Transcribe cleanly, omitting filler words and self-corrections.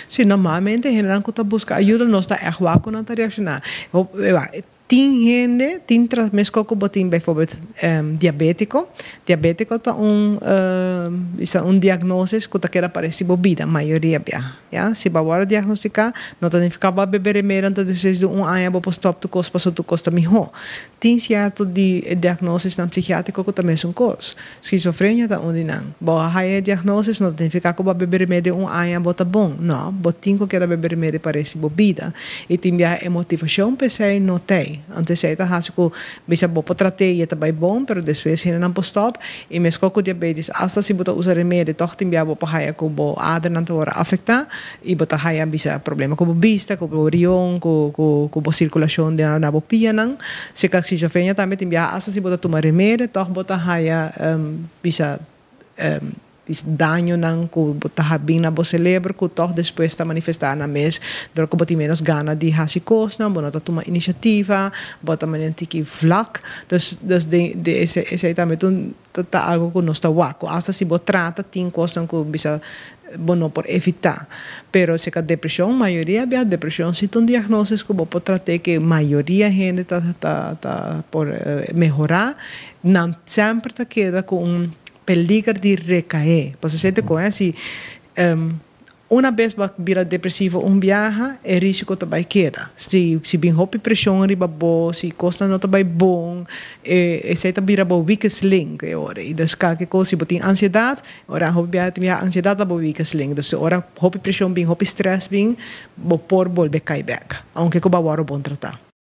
Si, normalmente hendenan ku ta buska ayuda nos ta ègt wak ku nan ta reakshoná. Tin hende tin tras meskos ku bo tin bijvoorbeeld diabétiko. Diabétiko ta un bisa un diagnosis ku ta keda paresi bo bida mayoria biaha, ya. Si bo a wòrdu diagnostiká no ta nifiká bo a bebe remedi anto despues di un aña bo por stòp tur kos pasobra tur kos ta mihó. Tin sierto di e diagnosisnan psikiátriko ku ta mesun kos. Skizofrenia ta un di nan. Bo a haya e diagnosis no ta nifiká ku bo a bebe remedi un aña bo ta bon. No, bo tin ku keda bebe remedi pa resti bo bida. I tin biaha e motivashon pa esei no t'ei. Anto esei ta hasi ku bisa bo por trat'é i e ta bai bon, pero despues hendenan por stòp. I meskos ku diabetes, asta si bo ta usa remedi tòg tin biaha bo por haya ku bo adernan ta wòrdu afektá i bo ta haya bisa problema ku bo bista, ku bo rion, ku ku bo sirkulashon den na bo pianan. Serka skizofrenia tambe tin biaha asta si bo ta tuma remedi tòg bo ta haya bisa dañonan ku bo ta habin na bo selebro ku tòg despues ta manifestá nan mes dor ku bo tin ménos gana di hasi kosnan, bo no ta tuma inisiativa, bo ta manera un tiki vlak. Dus dus den den esei esei tambe ta un ta algu ku nos ta wak ku asta si bo trata tin kosnan ku bisa bo no por evitá. Pero serka depreshon mayoria bia depreshon si ta un diagnosis ku bo por trat'é ke mayoria hende ta ta ta por mehorá, nan semper ta keda ku un peliger di recaé. Pasobra esei ta koe si una bes bo a bira depresivo un biaha, e risico ta bai keda. Si si bin hopi presion riba bo, si cosnan no ta bai bon, e esei ta bira bo weakest link e ora. I dus kalke cos, si bo tin ansiedad, ora hopi biaha tin biaha ansiedad ta bo weakest link. Dus ora hopi presion bin, hopi stress bin, bo por bolbe cai bek, aunke cu bo a wòrdu bon tratá.